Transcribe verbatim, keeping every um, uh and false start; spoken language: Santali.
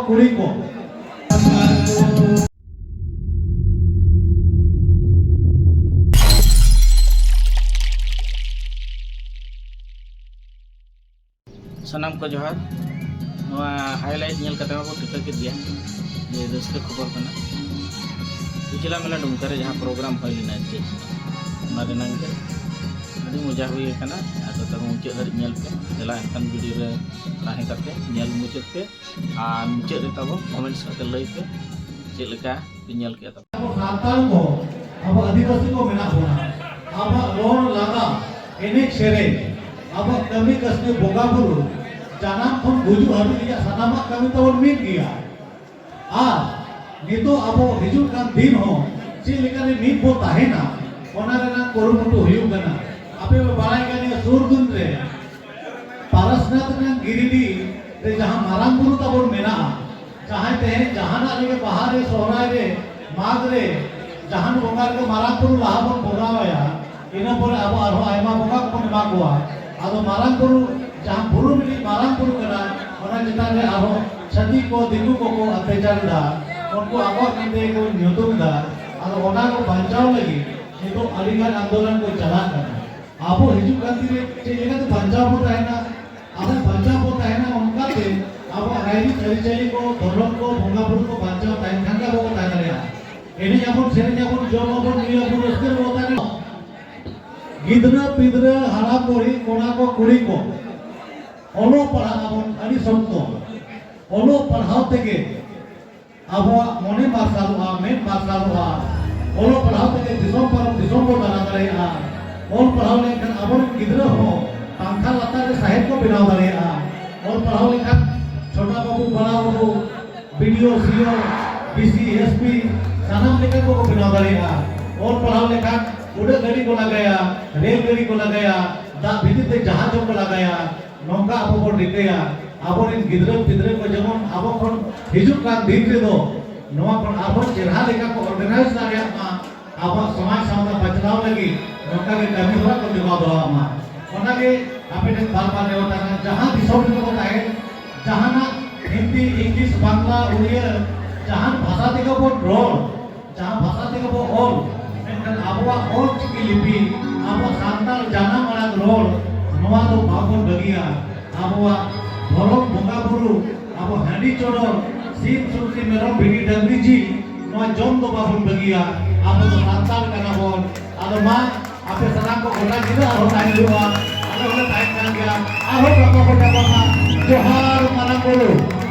ᱠᱩᱲᱤ ᱠᱚ᱾ ᱥᱟᱱᱟᱢ ᱠᱚ ᱡᱚᱦᱟᱨ᱾ ᱱᱚᱣᱟ highlight ᱧᱮᱞ ᱠᱟᱛᱮ ᱢᱟᱵᱚ ᱴᱷᱤᱠᱟᱹ ᱠᱮᱫ ᱜᱮᱭᱟ ᱡᱮ ᱨᱟᱹᱥᱠᱟᱹ ᱠᱷᱚᱵᱚᱨ ᱠᱟᱱᱟ᱾ ᱩᱪᱷᱞᱟ ᱢᱮᱞᱟ ᱰᱩᱢᱠᱟ ᱨᱮ ᱡᱟᱦᱟᱸ program ᱦᱩᱭ ᱞᱮᱱᱟ ᱪᱮᱫ, ᱚᱱᱟ ᱨᱮᱱᱟᱝ ᱜᱮ ᱟᱹᱰᱤ ᱢᱚᱡᱟ ᱦᱩᱭ ᱟᱠᱟᱱᱟ᱾ ᱟᱫᱚ ᱛᱟᱵᱚ ᱢᱩᱪᱟᱹᱫ ᱫᱷᱟᱹᱨᱤᱡ ᱧᱮᱞ ᱯᱮ᱾ ᱫᱮᱞᱟ ᱮᱱᱠᱷᱟᱱ video ᱨᱮ ᱛᱟᱦᱮᱸ ᱠᱟᱛᱮ ᱧᱮᱞ ᱢᱩᱪᱟᱹᱫ ᱯᱮ᱾ ᱟᱨ ᱢᱩᱪᱟᱹᱫ ᱨᱮ ᱛᱟᱵᱚ comments ᱠᱟᱛᱮ ᱞᱟᱹᱭ ᱯᱮ ᱪᱮᱫ ᱞᱮᱠᱟ ᱯᱮ ᱧᱮᱞ ᱠᱮᱫᱟ᱾ ᱟᱵᱚ ᱥᱟᱱᱛᱟᱲ ᱠᱚ, ᱟᱵᱚ ᱟᱹᱫᱤᱵᱟᱹᱥᱤ ᱠᱚ ᱢᱮᱱᱟᱜ ᱵᱚᱱᱟ, ᱟᱵᱚᱣᱟᱜ ᱨᱚᱲ ᱞᱟᱸᱫᱟ, ᱮᱱᱮᱡ ᱥᱮᱨᱮᱧ, ᱟᱵᱚᱣᱟᱜ ᱠᱟᱹᱢᱤ ᱠᱟᱹᱥᱱᱤ, ᱵᱚᱸᱜᱟ ᱵᱩᱨᱩ, ᱡᱟᱱᱟᱢ ᱠᱷᱚᱱ ᱜᱩᱡᱩᱜ ᱦᱟᱹᱵᱤᱡ ᱨᱮᱭᱟᱜ ᱥᱟᱱᱟᱢᱟᱜ ᱠᱟᱹᱢᱤ ᱛᱟᱵᱚᱱ ᱢᱤᱫ ᱜᱮᱭᱟ᱾ ᱟᱨ ᱱᱤᱛᱚᱜ ᱟᱵᱚ ᱦᱤᱡᱩᱜ ᱠᱟᱱ ᱫᱤᱱ ᱦᱚᱸ ᱪᱮᱫ ᱞᱮᱠᱟᱨᱮ ᱢᱤᱫ ᱵᱚ ᱛᱟᱦᱮᱱᱟ, ᱚᱱᱟ ᱨᱮᱱᱟᱜ ᱠᱩᱨᱩᱢᱩᱴᱩ ᱦᱩᱭᱩᱜ ᱠᱟᱱᱟ᱾ ᱟᱯᱮ ᱯᱮ ᱵᱟᱲᱟᱭ ᱠᱟᱱ ᱜᱮᱭᱟ, ᱥᱩᱨ ᱫᱤᱱ ᱨᱮ ᱯᱟᱨᱟᱥᱱᱟᱛᱷ ᱨᱮᱱᱟᱜ ᱜᱤᱨᱤᱰᱤ ᱨᱮ ᱡᱟᱦᱟᱸ ᱢᱟᱨᱟᱝ ᱵᱩᱨᱩ ᱛᱟᱵᱚᱱ ᱢᱮᱱᱟᱜᱼᱟ, ᱡᱟᱦᱟᱸᱭ ᱛᱮᱦᱮᱧ ᱡᱟᱦᱟᱱᱟᱜ ᱨᱮᱜᱮ, ᱵᱟᱦᱟ ᱨᱮ, ᱥᱚᱦᱨᱟᱭ ᱨᱮ, ᱢᱟᱜᱽ ᱨᱮ, ᱡᱟᱦᱟᱱ ᱵᱚᱸᱜᱟ ᱨᱮᱜᱮ ᱢᱟᱨᱟᱝ ᱵᱩᱨᱩ ᱞᱟᱦᱟ ᱵᱚᱱ ᱵᱚᱸᱜᱟ ᱟᱭᱟ, ᱤᱱᱟᱹ ᱯᱚᱨᱮ ᱟᱵᱚ ᱟᱨᱦᱚᱸ ᱟᱭᱢᱟ ᱵᱚᱸᱜᱟ ᱠᱚᱵᱚᱱ ᱮᱢᱟ ᱠᱚᱣᱟ᱾ ᱟᱫᱚ ᱢᱟᱨᱟᱝ ᱵᱩᱨᱩ, ᱡᱟᱦᱟᱸ ᱵᱩᱨᱩ ᱢᱤᱫᱴᱤᱡ ᱢᱟᱨᱟᱝ ᱵᱩᱨᱩ ᱠᱟᱱᱟ, ᱚᱱᱟ ᱪᱮᱛᱟᱱ ᱨᱮ ᱟᱨᱦᱚᱸ ᱪᱷᱟᱹᱛᱤᱠ ᱠᱚ, ᱫᱤᱠᱩ ᱠᱚᱠᱚ ᱚᱛᱛᱟᱪᱟᱨ ᱮᱫᱟ, ᱩᱱᱠᱩ ᱟᱵᱚᱣᱟᱜ ᱢᱮᱱᱛᱮ ᱠᱚ ᱧᱩᱛᱩᱢ ᱮᱫᱟ᱾ ᱟᱫᱚ ᱚᱱᱟ ᱠᱚ ᱵᱟᱧᱪᱟᱣ ᱞᱟᱹᱜᱤᱫ ᱱᱤᱛᱚᱜ ᱟᱹᱰᱤᱜᱟᱱ ᱟᱱᱫᱳᱞᱚᱱ ᱠᱚ ᱪᱟᱞᱟᱜ ᱠᱟᱱᱟ᱾ ᱟᱵᱚ ᱦᱤᱡᱩᱜ ᱠᱟᱱ ᱫᱤᱱ ᱨᱮ ᱪᱮᱫ ᱞᱮᱠᱟᱛᱮ ᱵᱟᱧᱪᱟᱣ ᱵᱚ ᱛᱟᱦᱮᱱᱟ? ᱟᱵᱚ ᱵᱟᱧᱪᱟᱣ ᱵᱚ ᱛᱟᱦᱮᱱᱟ ᱚᱱᱠᱟᱛᱮ, ᱟᱵᱚᱣᱟᱜ ᱨᱟᱭᱨᱤᱛ ᱟᱹᱨᱤᱪᱟᱹᱞᱤ ᱠᱚ, ᱫᱷᱚᱨᱚᱢ ᱠᱚ, ᱵᱚᱸᱜᱟ ᱵᱩᱨᱩ ᱠᱚ ᱵᱟᱧᱪᱟᱣ ᱛᱟᱦᱮᱱ ᱠᱷᱟᱱ ᱜᱮ ᱟᱵᱚ ᱵᱚ ᱛᱟᱦᱮᱸ ᱫᱟᱲᱮᱭᱟᱜᱼᱟ᱾ ᱮᱱᱮᱡ ᱟᱵᱚᱱ, ᱥᱮᱨᱮᱧ ᱟᱵᱚᱱ, ᱡᱚᱢ ᱟᱵᱚᱱ, ᱧᱩᱭ ᱟᱵᱚᱱ, ᱨᱟᱹᱥᱠᱟᱹ ᱨᱮᱵᱚ ᱛᱟᱦᱮᱱᱟ᱾ ᱜᱤᱫᱽᱨᱟᱹ ᱯᱤᱫᱽᱨᱟᱹ, ᱦᱟᱲᱟᱢ ᱵᱩᱲᱦᱤ, ᱠᱚᱲᱟ ᱠᱚ, ᱠᱩᱲᱤ ᱠᱚ, ᱚᱞᱚᱜ ᱯᱟᱲᱦᱟᱜ ᱟᱵᱚᱱ ᱟᱹᱰᱤ ᱥᱚᱠᱛᱚ᱾ ᱚᱞᱚᱜ ᱯᱟᱲᱦᱟᱣ ᱛᱮᱜᱮ ᱟᱵᱚᱣᱟᱜ ᱢᱚᱱᱮ ᱢᱟᱨᱥᱟᱞᱚᱜᱼᱟ, ᱢᱮᱫ ᱢᱟᱨᱥᱟᱞᱚᱜᱼᱟ᱾ ᱚᱞᱚᱜ ᱯᱟᱲᱦᱟᱣ ᱛᱮᱜᱮ ᱫᱤᱥᱚᱢ ᱯᱟᱨᱚᱢ ᱫᱤᱥᱚᱢ ᱵᱚ ᱫᱟᱬᱟ ᱫᱟᱲᱮᱭᱟᱜᱼᱟ᱾ ᱚᱞ ᱯᱟᱲᱦᱟᱣ ᱞᱮᱱᱠᱷᱟᱱ ᱟᱵᱚᱨᱮᱱ ᱜᱤᱫᱽᱨᱟᱹ ᱦᱚᱸ ᱯᱟᱝᱠᱷᱟ ᱞᱟᱛᱟᱨ ᱨᱮ ᱥᱟᱦᱮᱵ ᱠᱚ ᱵᱮᱱᱟᱣ ᱫᱟᱲᱮᱭᱟᱜᱼᱟ᱾ ᱚᱞ ᱯᱟᱲᱦᱟᱣ ᱞᱮᱠᱷᱟᱱ ᱪᱷᱳᱴᱟ ᱵᱟᱹᱵᱩ, ᱵᱟᱲᱟ ᱵᱟᱹᱵᱩ, BDO, CO, DC, SP, ᱥᱟᱱᱟᱢ ᱞᱮᱠᱟ ᱠᱚ ᱵᱮᱱᱟᱣ ᱫᱟᱲᱮᱭᱟᱜᱼᱟ᱾ ᱚᱞ ᱯᱟᱲᱦᱟᱣ ᱞᱮᱠᱷᱟᱱ ᱩᱰᱟᱹᱜ ᱜᱟᱹᱰᱤ ᱠᱚ ᱞᱟᱜᱟᱭᱟ, ᱨᱮᱞ ᱜᱟᱹᱰᱤ ᱠᱚ ᱞᱟᱜᱟᱭᱟ, ᱫᱟᱜ ᱵᱷᱤᱛᱤᱨ ᱛᱮ ᱡᱟᱦᱟᱡᱽ ᱦᱚᱸᱠᱚ ᱞᱟᱜᱟᱭᱟ᱾ ᱱᱚᱝᱠᱟ ᱟᱵᱚ ᱵᱚᱱ ᱨᱤᱠᱟᱹᱭᱟ, ᱟᱵᱚᱨᱮᱱ ᱜᱤᱫᱽᱨᱟᱹ ᱯᱤᱫᱽᱨᱟᱹ ᱠᱚ ᱡᱮᱢᱚᱱ ᱟᱵᱚ ᱠᱷᱚᱱ ᱦᱤᱡᱩᱜ ᱠᱟᱱ ᱫᱤᱱ ᱨᱮᱫᱚ ᱱᱚᱣᱟ ᱠᱷᱚᱱ ᱟᱨᱦᱚᱸ ᱪᱮᱦᱨᱟ ᱞᱮᱠᱟ ᱠᱚ organize ᱫᱟᱲᱮᱭᱟᱜ ᱢᱟ, ᱟᱵᱚᱣᱟᱜ ᱥᱚᱢᱟᱡᱽ ᱥᱟᱶᱛᱟ ᱵᱟᱧᱪᱟᱣ ᱞᱟᱹᱜᱤᱫ ᱱᱚᱝᱠᱟ ᱜᱮ ᱠᱟᱹᱢᱤ ᱦᱚᱨᱟ ᱠᱚ ᱡᱚᱜᱟᱣ ᱫᱚᱦᱚ ᱢᱟ᱾ ᱚᱱᱟᱜᱮ ᱟᱯᱮ ᱴᱷᱮᱱ ᱵᱟᱨ ᱵᱟᱨ ᱱᱮᱦᱚᱨ ᱛᱟᱦᱮᱱᱟ, ᱡᱟᱦᱟᱸ ᱫᱤᱥᱚᱢ ᱨᱮᱜᱮ ᱵᱚ ᱛᱟᱦᱮᱱ, ᱡᱟᱦᱟᱱᱟᱜ ᱦᱤᱱᱫᱤ, ᱤᱝᱞᱤᱥ, ᱵᱟᱝᱞᱟ, ᱛᱮᱜᱮ ᱵᱚᱱ ᱨᱚᱲ, ᱡᱟᱦᱟᱸ ᱵᱷᱟᱥᱟ ᱛᱮᱜᱮ ᱵᱚᱱ ᱚᱞ, ᱢᱮᱱᱠᱷᱟᱱ ᱟᱵᱚᱣᱟᱜ ᱚᱞ ᱪᱤᱠᱤ ᱞᱤᱯᱤ, ᱟᱵᱚ ᱥᱟᱱᱛᱟᱲ ᱡᱟᱱᱟᱢ ᱟᱲᱟᱝ ᱨᱚᱲ, ᱱᱚᱣᱟ ᱫᱚ ᱵᱟᱵᱚᱱ ᱵᱟᱹᱜᱤᱭᱟ᱾ ᱟᱵᱚᱣᱟᱜ ᱫᱷᱚᱨᱚᱢ ᱵᱚᱸᱜᱟ ᱵᱩᱨᱩ, ᱟᱵᱚ ᱦᱟᱺᱰᱤ ᱪᱚᱰᱚᱨ, ᱥᱤᱢ ᱥᱩᱠᱨᱤ ᱢᱮᱨᱚᱢ ᱵᱷᱤᱰᱤ ᱰᱟᱹᱝᱨᱤ ᱡᱤᱞ, ᱱᱚᱣᱟ ᱡᱚᱢ ᱫᱚ ᱵᱟᱵᱚᱱ ᱵᱟᱹᱜᱤᱭᱟ᱾ ᱟᱵᱚ ᱫᱚ ᱥᱟᱱᱛᱟᱲ ᱠᱟᱱᱟ ᱵᱚᱱ᱾ ᱟᱫᱚ ᱢᱟ, ᱟᱯᱮ ᱥᱟᱱᱟᱢ ᱠᱚ ᱜᱚᱴᱟ ᱧᱤᱫᱟᱹ ᱟᱨᱦᱚᱸ ᱛᱟᱦᱮᱸ ᱦᱩᱭᱩᱜᱼᱟ᱾ ᱟᱞᱮ ᱦᱚᱸᱞᱮ ᱛᱟᱦᱮᱱ ᱠᱟᱱ ᱜᱮᱭᱟ᱾ ᱟᱨᱦᱚᱸ ᱜᱟᱯᱟ ᱠᱚ ᱧᱟᱯᱟᱢᱟ᱾ ᱡᱚᱦᱟᱨ ᱢᱟᱨᱟᱝ ᱵᱩᱨᱩ᱾